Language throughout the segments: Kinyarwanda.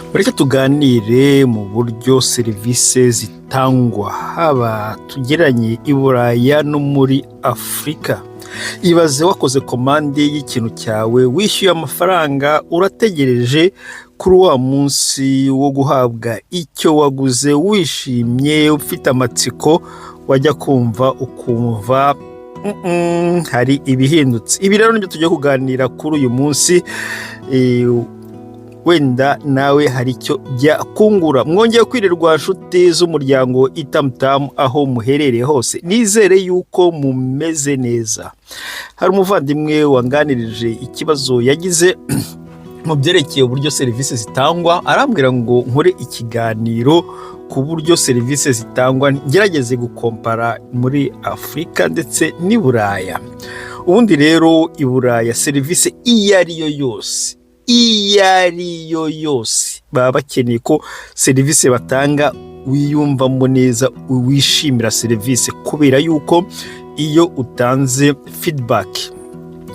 Mureke tuganire mu buryo serivisi zitangwa, haba tugeranye i Buraya no muri Afurika. Ibaze wakoze komande y'ikintu cyawe, wishyuye amafaranga, urategereje kuri wa munsi wo guhabwa icyo waguze, wishimye, ufite amatsiko, wajya kumva ukumva hari ibihindutse. Ibi rero nibyo tugiye kuganira kuri uyu munsi. Wenda nawe hari icyo byakungura. Mwongeye kwirirwa, nshuti z'umuryango Itamutamu, aho muherereye hose, nizere yuko mumeze neza. Hari umuvandimwe wanganirije ikibazo yagize mu byerekeye uburyo serivisi zitangwa, arambwira ngo nkore ikiganiro ku buryo serivisi zitangwa, ngerageze gukompara muri Afurika ndetse n'i Buraya. Ubundi rero i Buraya serivisi iyo ari yo yose, iyo ari yo yose, baba bakeneye ko serivisi batanga wiyumvamo neza, wishimira serivisi, kubera yuko iyo utanze feedback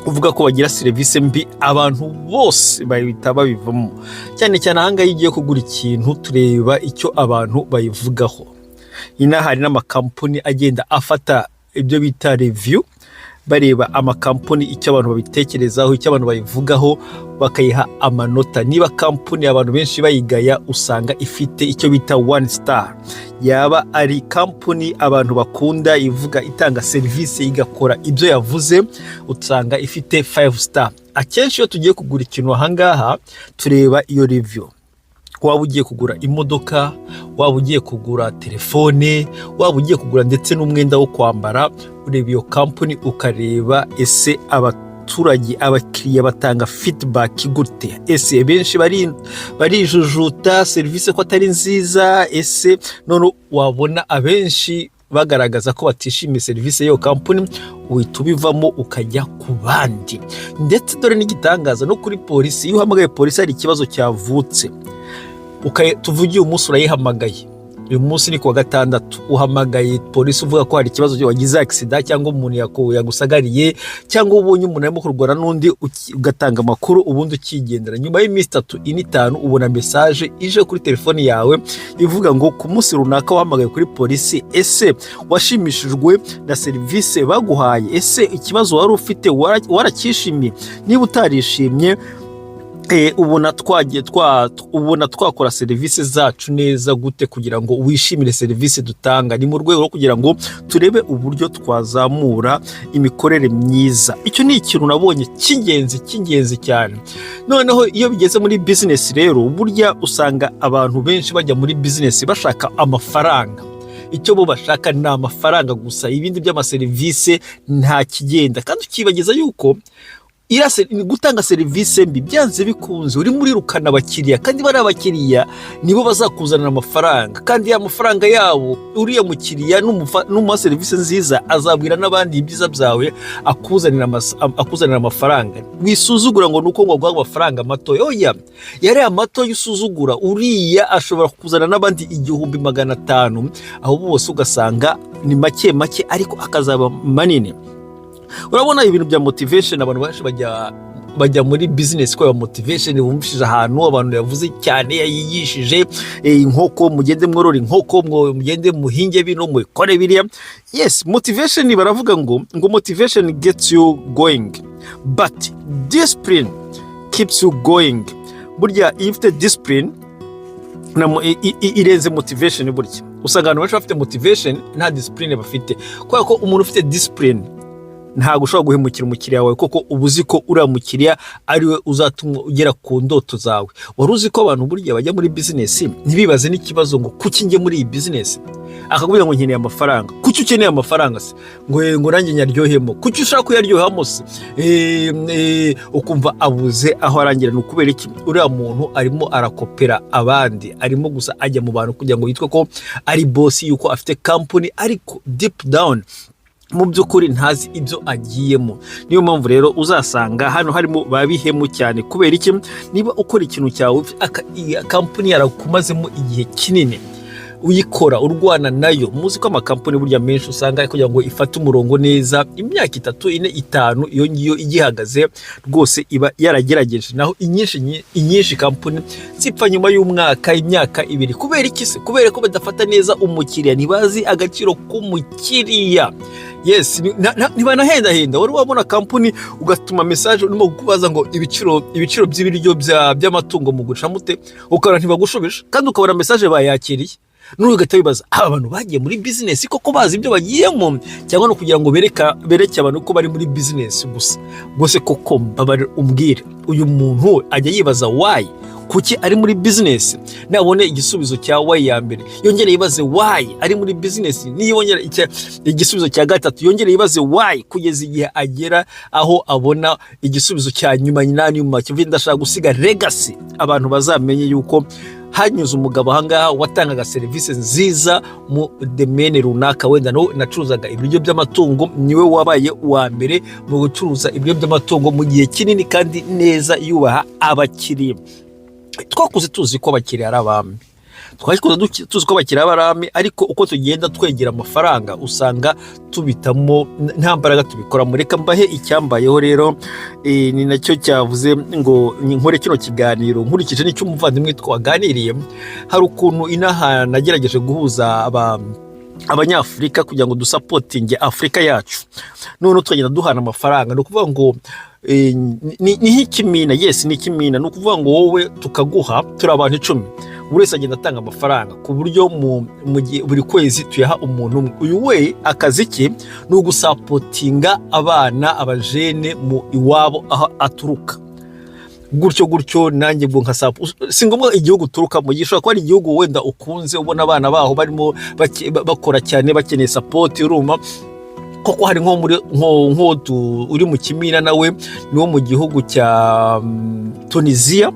uvuga ko bagira serivisi mbi, abantu bose bahita babivamo. Cyane cyane ahangaha iyo ugiye kugura ikintu, tureba icyo abantu bayivugaho. Inaha hari n'amakampani agenda afata ibyo bita review, bareba amakampani icyo abantu babitekerezaho, icyo abantu bayivugaho, bakayiha amanota. Niba kampani abantu benshi bayigaya, usanga ifite icyo bita one star. Yaba ari kampani abantu bakunda, ivuga, itanga serivisi, igakora ibyo yavuze, usanga ifite five star. Akenshi iyo tugiye kugura ikintu ahangaha, tureba iyo review. Waba ugiye kugura imodoka, waba ugiye kugura telefone, waba ugiye kugura ndetse n'umwenda wo kwambara, ureba iyo kampani, ukareba ese abaturage, abakiriya batanga feedback gute? Ese benshi barijujuta serivisi ko atari nziza? Ese none wabona abenshi bagaragaza ko batishimiye serivisi y'iyo kampani, uhita ubivamo ukajya ku bandi. Ndetse dore n'igitangaza, no kuri polisi, iyo uhamagaye polisi hari ikibazo cyavutse, tuvuge uyu munsi urayihamagaye, uyu munsi ni kuwa gatandatu, uhamagaye polisi uvuga ko hari ikibazo, wagize accident cyangwa umuntu yagusagariye cyangwa ubonye umuntu arimo kurwana n'undi, ugatanga amakuru, ubundi ukigendera. Nyuma y'iminsi 3, 4, 5, ubona message ije kuri telefoni yawe ivuga ngo ku munsi runaka wahamagaye kuri polisi, ese washimishijwe na serivisi baguhaye? Ese ikibazo wari ufite waracyishimiye? Niba utarishimye, ubona twagiye ubona twakora serivisi zacu neza gute kugira ngo wishimire serivisi dutanga? Ni mu rwego rwo kugira ngo turebe uburyo twazamura imikorere myiza. Icyo ni ikintu nabonye cy'ingenzi, cy'ingenzi cyane. Noneho iyo bigeze muri bizinesi rero, burya usanga abantu benshi bajya muri bizinesi bashaka amafaranga. Icyo bo bashaka ni amafaranga gusa, ibindi by'amaserivisi nta kigenda. Kandi ukibagiza yuko gutanga serivisi mbi, byanze bikunze urimo urirukana abakiriya, kandi bariya abakiriya nibo bazakuzanira amafaranga. Kandi ya mafaranga yabo, uriya mukiriya numuha serivisi nziza, azabwira n'abandi ibyiza byawe, akuzanira amafaranga. Wisuzugura ngo nuko ngo aguha amafaranga matoya. Oya, yariya matoya usuzugura, uriya ashobora kuzana n'abandi 1500, aho bose ugasanga ni make make, ariko akazaba manini. Urabona ibintu bya motivation, abantu benshi bajya muri business kubera motivation bumvishije ahantu abantu yavuze cyane, yayigishije inkoko, mugende mworore inkoko, mugende muhinge bino, mukore biriya. Yes, motivation, baravuga ngo motivation gets you going, but discipline keeps you going. Burya iyo ufite discipline irenze motivation. Burya usanga abantu benshi bafite motivation nta discipline bafite, kubera ko umuntu ufite discipline ntabwo ushobora guhemukira umukiriya wawe, kuko uba uzi ko uriya mukiriya ariwe uzatuma ugera ku ndoto zawe. Wari uzi ko abantu burya bajya muri bizinesi ntibibaze n'ikibazo ngo kuki njye muri iyi bizinesi? Akakubwira ngo nkeneye amafaranga. Kuki ukeneye amafaranga se? Ngo nanjye nyaryohemo. Kuki ushaka kuyaryohamo se? Ukumva abuze aho arangira. Ni ukubera iki? Uriya muntu arimo arakopera abandi, arimo gusa ajya mu bantu kugira ngo yitwe ko ari boss, yuko afite kampani, ariko deep down mu by'ukuri ntazi ibyo agiyemo. Niyo mpamvu rero uzasanga hano harimo ba bihemu cyane. Kubera iki? Niba ukora ikintu cyawe, kampani yarakumazemo igihe kinini, Uyikora urwana nayo. Muzi ko amakampani burya menshi usanga kugira ngo ifate umurongo neza imyaka 3, 4, 5, iyo ngiyo igihagaze rwose iba yaragerageje. Naho inyinshi kampani zipfa nyuma y'umwaka, imyaka 2. Kubera iki se? Kubera ko badafata neza umukiriya, ntibazi agaciro k'umukiriya. Yes, ntibanahendahenda. Wari wabona kampani ugatuma message urimo kubaza ngo ibiciro by'ibiryo by'amatungo mugurisha mute, ukabona ntibagushubije, kandi ukabona message bayakiriye? N'ubu ugahita wibaza: aba bantu bagiye muri business koko bazi ibyo bagiyemo, cyangwa no kugira ngo bereke abantu ko bari muri business gusa? Gusa koko mbabarira umbwire, uyu muntu ajya yibaza why, kuki ari muri business? Nabone igisubizo cya why ya mbere, yongere yibaze why ari muri business. Niyongera igisubizo cya gatatu, yongere yibaze why, kugeza igihe agera aho abona igisubizo cya nyuma na nyuma kivuye: ndashaka gusiga legacy, abantu bazamenye yuko hanyuze umugabo ahangaha watangaga serivisi nziza mu domaine runaka. Wenda no nacuruzaga ibiryo by'amatungo, niwe wabaye uwa mbere mu gucuruza ibiryo by'amatungo mu gihe kinini kandi neza, yubaha abakiriya. Twakuze tuzi ko abakiriya ari abami, twakuze tuzi ko abakiriya ari abami, ariko uko tugenda twegera amafaranga usanga tubitamo, nta mbaraga tubikoramo. Reka mbahe icyambayeho rero, ni nacyo cyavuze ngo nkore kino kiganiro nkurikije n'icyo umuvandimwe twaganiriye. Hari ukuntu inaha nagerageje guhuza Abanyafurika kugira ngo dusupportinge Afurika yacu, noneho tukagenda duhana amafaranga. Ni ukuvuga ngo ni nk'ikimina. Yes, ni ikimina. Ni ukuvuga ngo wowe tukaguha, turi abantu 10, buri wese agenda atanga amafaranga ku buryo mu gihe buri kwezi tuyaha umuntu umwe. Uyu we akazi ke ni ugusupportinga abana, abajene mu iwabo aho aturuka, gutyo gutyo. Nanjye ubwo nka si ngombwa igihugu uturukamo, gishobora kuba ari igihugu wenda ukunze, ubona abana baho barimo bakora cyane, bakeneye support. Urumva koko hari nko muri nko uri mu kimina, nawe ni wo mu gihugu cya Tunisia,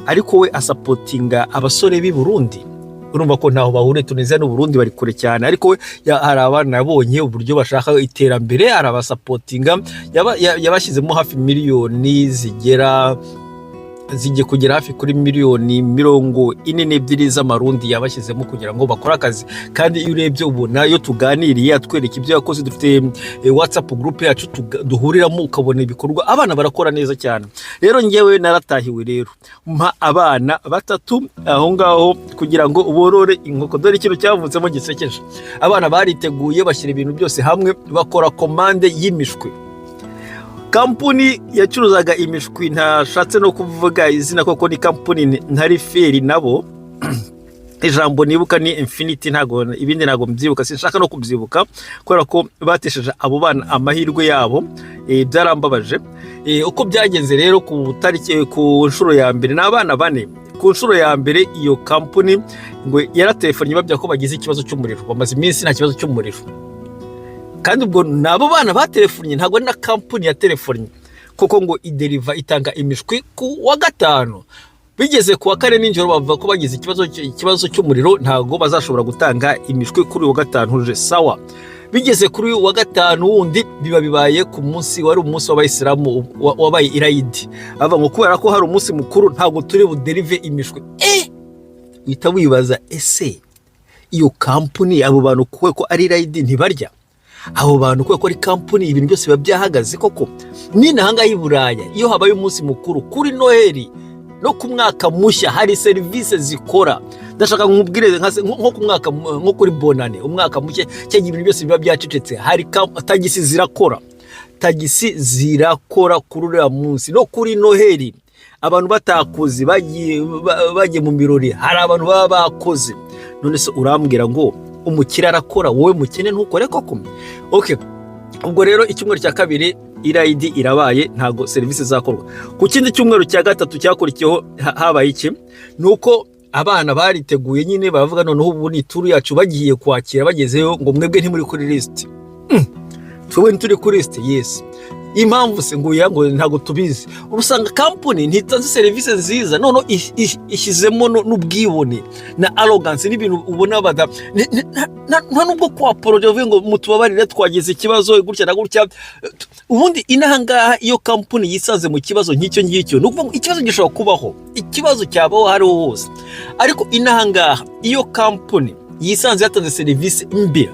ariko we asupportinga abasore b'i Burundi. Urumva ko ntaho bahuriye, Tunisia n'u Burundi bari kure cyane, ariko we hari abana yabonye uburyo bashaka iterambere, arabasupportinga. Yabashyizemo hafi miliyoni zigera, zigiye kugera hafi kuri miliyoni 42 z'amarundi yabashyizemo kugira ngo bakore akazi. Kandi iyo urebye ubona, iyo tuganiriye atwereka ibyo yakoze, dufite WhatsApp group yacu duhuriramo, ukabona ibikorwa abana barakora neza cyane. Rero ngewe naratahiwe rero, mpa abana batatu aho ngaho kugira ngo borore inkoko. Dore ikintu cyavutsemo gisekeje: abana bariteguye, bashyira ibintu byose hamwe, bakora commande y'imishwi. Kampuni yacuruzaga imishwi, ntashatse no kuvuga izina koko ni kampuni ntari fier nabo, ijambo nibuka ni Infinity, ntago ibindi ntago mbyibuka, sinshaka no kubyibuka kubera ko batesheje abo bana amahirwe yabo. Byarambabaje. Uko byagenze rero, ku tariki, ku nshuro ya mbere, ni abana bane. Ku nshuro ya mbere iyo kampuni ngo yaratelefonnye babwira ko bagize ikibazo cy'umuriro, bamaze iminsi nta kibazo cy'umuriro. Kandi ubwo ni abo bana batelefonnye, ntabwo ari na kampani ya telefonnye koko ngo ideliver, itanga imishwi ku wa gatanu. Bigeze ku wa kane nijoro bavuga ko bagize ikibazo cy'umuriro, ntabwo bazashobora gutanga imishwi kuri uyu wa gatanu uje. Sawa. Bigeze kuri uyu wa gatanu wundi, biba bibaye ku munsi wari umunsi w'Abayisilamu, wabaye irayidi. Bavuga ngo kubera ko hari umunsi mukuru ntabwo turi budeliver imishwi. Uhita wibaza: ese iyo kampani, abo bantu kubera ko ari irayidi ntibarya? Abo bantu kubera ko ari kampani ibintu byose biba byahagaze koko? N'inaha ngaha i Buraya, iyo habaye umunsi mukuru, kuri Noheli no ku mwaka mushya, hari serivisi zikora. Ndashaka nkubwire nko ku mwaka, nko kuri Bonane, umwaka mushya, cyangwa ibintu byose biba byacecetse, hari tagisi zirakora, tagisi zirakora kuri uriya munsi. No kuri Noheli abantu batakoze, bagiye mu birori, hari abantu baba bakoze. None se urambwira ngo umukire arakora, wowe mukene ntukore koko? Okay, ubwo rero icyumweru cya kabiri irayidi irabaye, ntabwo serivisi zakorwa. Ku kindi cyumweru cya gatatu cyakurikiyeho habaye iki? Ni uko abana bariteguye nyine, baravuga noneho ubu ni tour yacu. Bagiye kwakira, bagezeyo ngo mwebwe ntimuri kuri lisiti. Twebwe ntituri kuri lisiti? Yes. Impamvu se ngo ya ngo ntabwo tubizi. Usanga kampani ntitanze serivisi nziza, noneho ishyizemo n'ubwibone na arrogance n'ibintu ubona bada nta nubwo kwa apologize uvuye ngo mutubabarire, twagize ikibazo gutya na gutya. Ubundi inaha ngaha iyo kampani yisanze mu kibazo nk'icyo ngicyo, ni ukuvuga ngo ikibazo gishobora kubaho, ikibazo cyabaho aho ariho hose, ariko inaha ngaha iyo kampani Yisanze yatanze serivisi mbi,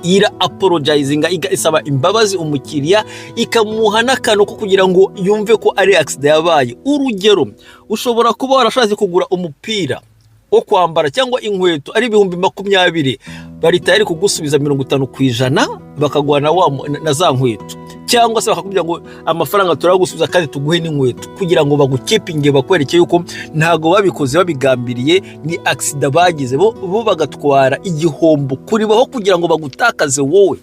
ira apologizinga, isaba imbabazi umukiriya, ikamuha n'akantu ko kugira ngo yumve ko ari accident yabaye. Urugero, ushobora kuba warashatse kugura umupira wo kwambara cyangwa inkweto ari 20,000, bari tayari kugusubiza 50%, bakaguha na za nkweto, cyangwa se bakakubwira ngo amafaranga turagusubiza kandi tuguhe n'inkweto, kugira ngo bagukeepinge, bakwereke yuko ntabwo babikoze babigambiriye, ni accident bagize. Bo bagatwara igihombo kuri bo kugira ngo bagutakaze wowe.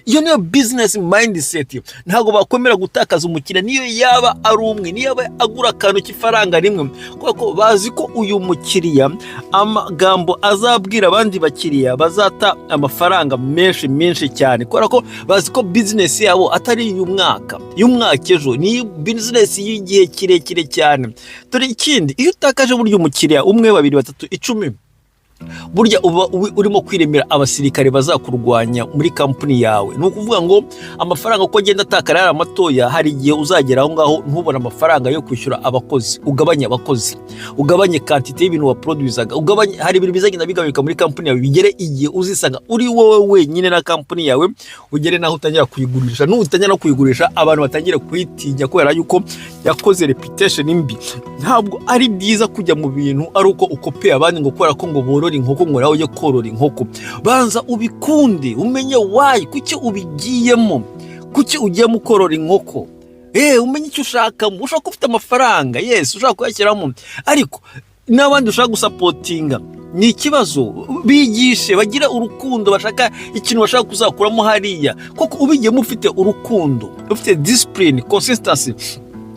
Iyo niyo business mindset. Ntabwo bakwemera gutakaza umukiriya, niyo yaba ari umwe, niyo yaba agura akantu k'ifaranga rimwe, kubera ko bazi ko uyu mukiriya amagambo azabwira abandi bakiriya bazata amafaranga menshi menshi cyane, kubera ko bazi ko business yabo atari iy'umwaka, y'umwaka ejo, ni business y'igihe kirekire cyane. Dore ikindi: iyo utakaje burya umukiriya umwe, babiri, batatu, 10, burya uba urimo kwiremera abasirikare bazakurwanya muri kampani yawe. Ni ukuvuga ngo amafaranga uko agenda atakara ari amatoya, hari igihe uzagera aho ngaho ntubone amafaranga yo kwishyura abakozi, ugabanye abakozi, ugabanye quantité y'ibintu waproduizaga, ugabanye. Hari ibintu bizagenda bigabanuka muri kampani yawe, bigere igihe uzisanga uri wowe wenyine na kampani yawe, ugere naho utangira kuyigurisha. Nutangira no kuyigurisha, abantu batangira kuyitinya kubera yuko yakoze reputation mbi. Ntabwo ari byiza kujya mu bintu ari uko ukopeye abandi, ngo kubera ko ngo borora inkoko ngo nawe ujye korora inkoko. Banza ubikunde, umenye why, kuki ubigiyemo, kuki ugiyemo korora inkoko. Umenye icyo ushakamo. Ushobora kuba ufite amafaranga, yes, ushaka kuyashyiramo, ariko n'abandi ushaka gusupportinga ni ikibazo. Bigishe bagira urukundo, bashaka ikintu bashaka kuzakuramo hariya. Koko ubigiyemo ufite urukundo, ufite discipline, consistency,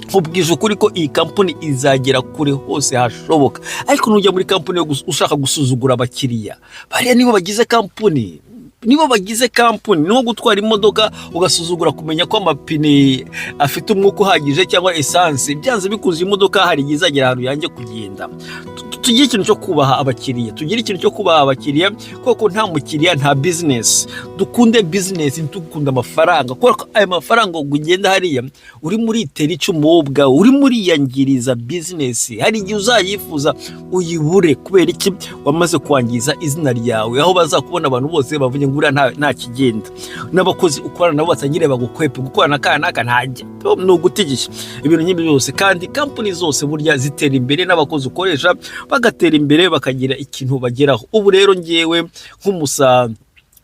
nkubwije ukuri ko iyi kampani izagera kure hose hashoboka. Ariko nujya muri kampani ushaka gusuzugura abakiriya, bariya nibo bagize kampani, nibo bagize kampani. Ni nko gutwara imodoka ugasuzugura kumenya ko amapine afite umwuka uhagije cyangwa esanse. Byanze bikunze imodoka hari igihe izagera ahantu yange kugenda. Tugire ikintu cyo kubaha abakiriya, tugire ikintu cyo kubaha abakiriya, kuko nta mukiriya nta business. Dukunde business, ntitukunde amafaranga, kubera ko ayo mafaranga ugenda hariya urimo uritera icumu wowe ubwawe, urimo uriyangiriza business. Hari igihe uzayifuza uyibure. Kubera iki? Wamaze kwangiza izina ryawe, aho bazakubona abantu bose bavuge ngo uriya nta kigenda, n'abakozi ukorana nabo batangire bagukwepe, gukorana aka n'aka ntajya. Ni ugutegesha ibintu nk'ibi byose. Kandi kampani zose burya zitera imbere n'abakozi ukoresha bagatera imbere, bakagira ikintu bageraho. Ubu rero ngewe nk'umusa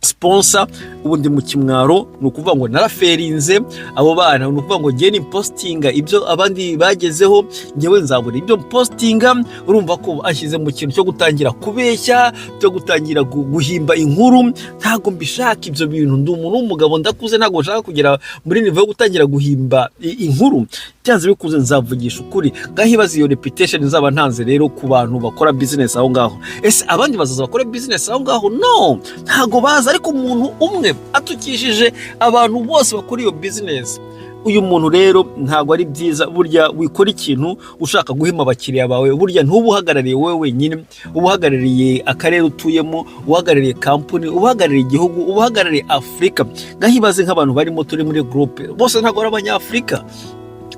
sponsor, ubu ndi mu kimwaro. Ni ukuvuga ngo narafailinze abo bana. Ni ukuvuga ngo ngewe nimpostinga ibyo abandi bagezeho, ngewe nzabura ibyo mpostinga. Urumva ko ashyize mu kintu cyo gutangira kubeshya, cyo gutangira guhimba inkuru. Ntabwo mbishaka ibyo bintu. Ndi umuntu w'umugabo, ndakuze, ntabwo nshaka kugera muri niveau yo gutangira guhimba inkuru. Byanze bikunze nzavugisha ukuri. Ngaho ibaze iyo reputation nzaba ntanze rero ku bantu bakora business aho ngaho. Ese abandi bazaza bakora business aho ngaho? No, ntabwo baza. Ariko umuntu umwe atukishije abantu bose bakora iyo business. Uyu muntu rero ntabwo ari byiza. Burya wikora ikintu ushaka guhema abakiriya bawe. Burya ntuba uhagarariye wowe wenyine, uba uhagarariye akarere utuyemo, uhagarariye kampani, uba uhagarariye igihugu, uba uhagarariye Afurika. Ngaho ibaze nk'abantu barimo turi muri groupe, bose ntabwo ari Abanyafurika.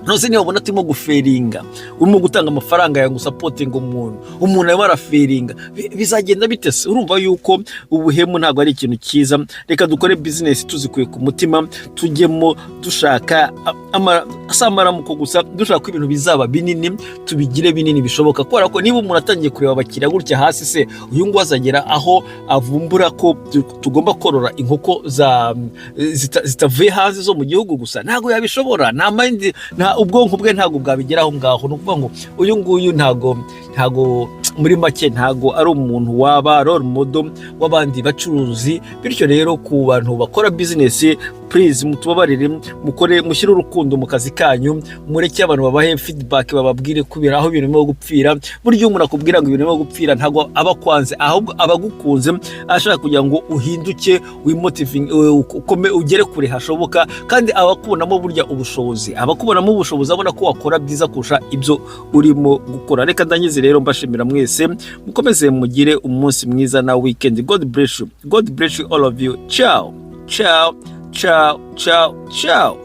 None niba ubona turimo gufailinga, urimo gutanga amafaranga yawe ngo usupportinge umuntu, umuntu arimo arafailinga, bizagenda bite se? Urumva yuko ubuhemu ntabwo ari ikintu cyiza. Reka dukore business tuzikuye ku mutima, tujyemo dushaka si amaramuko gusa, dushaka ko ibintu bizaba binini, tubigire binini bishoboka. Kubera ko niba umuntu atangiye kureba abakiriya gutya hasi, se uyu nguyu azagera aho avumbura ko tugomba korora inkoko zitavuye hanze, zo mu gihugu gusa? Ntabwo yabishobora. Nta mind, nta ubwonko bwe ntabwo bwabigera aho ngaho. Ni ukuvuga ngo uyu nguyu ntago muri make ntago ari umuntu waba role model w'abandi bacuruzi. Bityo rero, ku bantu bakora business, please mutubabarire, mukore mushyire urukundo mu kazi kanyu, mureke abantu babahe feedback, bababwire kubera aho ibintu birimo gupfira. Burya iyo umuntu akubwira ngo ibintu birimo gupfira, ntabwo aba akwanze, ahubwo aba agukunze, ashaka kugira ngo uhinduke, wimotivinge, ukome ugere kure hashoboka. Kandi aba akubonamo burya ubushobozi, aba akubonamo ubushobozi, abona ko wakora byiza kurusha ibyo urimo gukora. Reka ndangize rero mbashimira mwese, mukomeze mugire umunsi mwiza na weekend. God bless you, God bless you all of you. Ciao, ciao, ciao, ciao, ciao.